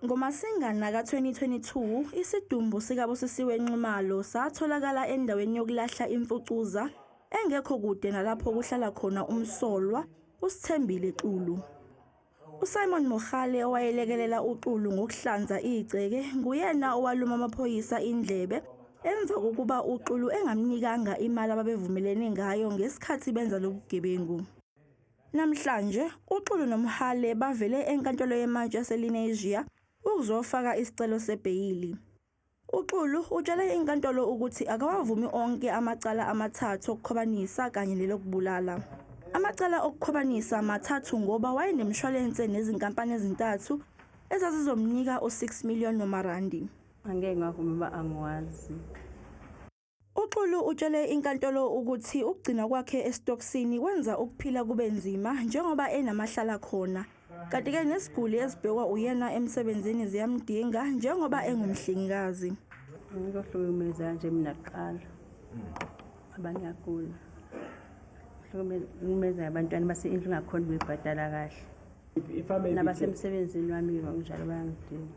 NgoMasingana ka-2022, isidumbu sikaBusisiwe Nxumalo satholakala endaweni yokulahla imfucuza engekho kude nalapho kuhlala khona umsolwa uSithembile Xulu. USimon Mogale owayelekelela uXulu ngokuhlanza igceke nguyena owaluma amaphoyisa indlebe emva kokuba uXulu engamnikanga imali ababevumelene ngayo ngesikhathi benza lobu bugebengu. Namhlanje, uXulu noMhale bavele eNkantolo yeMantshi yaseLenasia ukuzofaka isicelo sebheyili. UXulu utshele inkantolo ukuthi akawavumi onke amacala amathathu okukhwabanisa kanye nelokubulala. Amacala okukhwabanisa mathathu ngoba wayenemishwalense nezinkampani ezintathu ezazizomnika u-6 million wamarandi. Angeke ngavuma uba angiwazi. UXulu utshele inkantolo ukuthi ukugcinwa kwakhe esitokisini kwenza ukuphila kube nzima njengoba enamahlala khona. Kanti-ke nesiguli esibhekwa uyena emsebenzini ziyamdinga njengoba engumhlengikazi. Ngikuhlukumeza nje mina kuqala. Ngoba ngiyagula. Hlukumeza abantwana base indlu ngakhona ukuyibhadala kahle. Nabasemsebenzini wami ngokunjalo bayangidinga.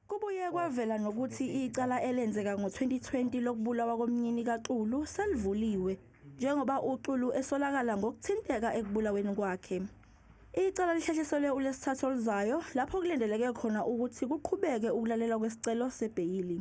Kubuye kwavela nokuthi icala elenzeka ngo-2020 lokubulawa komnyeni kaXulu selivuliwe njengoba uXulu esolakala ngokuthinteka ekubulaweni kwakhe. Icala lihlehliselwe uLwesithathu oluzayo lapho kulindeleke khona ukuthi kuqhubeke ukulalelwa kwesicelo sebheyili.